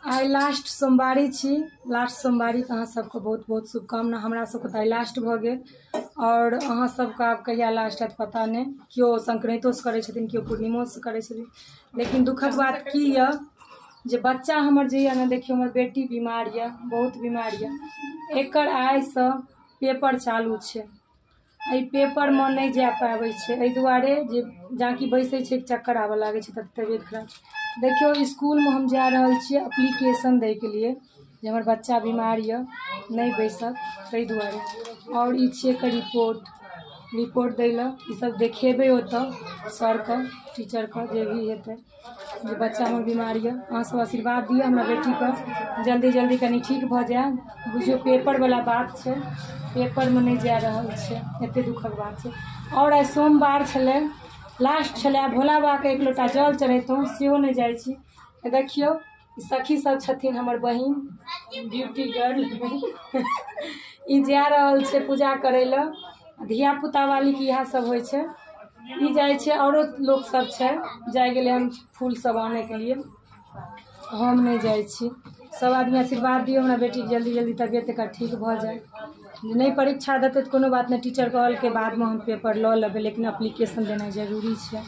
आइ last सोमवारी छी। Last सोमवारीके अहाँ सबके बहुत बहुत शुभकामना। हमरा सबके तऽ आइ लास्ट भऽ गेल आओर अहाँ सबके आब कहिया लास्ट हैत पता नहि। केओ संक्रान्तिओसँ करै छथिन, केओ पूर्णिमोसँ करै छथिन। लेकिन दुःखक बात की यऽ जे बच्चा हमर जे यऽ ने, देखियौ हमर बेटी बीमार यऽ, बहुत बीमार यऽ। एकर आइसँ पेपर चालू छै। एहि पेपरमे नहि जा पाबै छै एहि दुआरे जे जाकि बैसै छै चक्कर आबऽ लागै छै, तब तबियत खराब। देखियौ इसकुलमे हम जा रहल छियै एप्लीकेशन दैके लिए जे हमर बच्चा बीमार यऽ, नहि बैसत ताहि दुआरे। आओर ई छियै एकर रिपोर्ट, रिपोर्ट दै लए ई सब देखेबै ओतऽ सरके, टीचरके, जे भी हेतै जे बच्चा हमर बीमार यऽ। अहाँ सब आशीर्वाद दिअ हमरा बेटीके जल्दी जल्दी कनि ठीक भऽ जाय। बुझियौ पेपरवला बात छै, पेपरमे नहि जा रहल छै, एते दुःखक बात छै। आओर आइ सोमवार छलै, लास्ट छलै, भोला बाबाके एक लोटा जल चढ़ैतहुँ, सेहो नहि जाइ छी। देखियौ सखी सब छथिन, हमर बहिन ब्यूटी गर्ल, ई जा रहल छै पूजा करै लए। धिया पुता वालीके इएह सब होइ छै। ई जाइ छै, औरो लोक सब छै, जाइ गेलै हन फूल सब आनैके लिए, हम नहि जाइ छी। सब आदमी आशीर्वाद दियौ हमरा बेटीके जल्दी जल्दी तबियत एकर ठीक भऽ जाय। नहि परीक्षा देतै तऽ कोनो बात नहि, टीचर कहलकै बादमे हम पेपर लऽ लेबै, लेकिन एप्लीकेशन देनाइ जरूरी छै।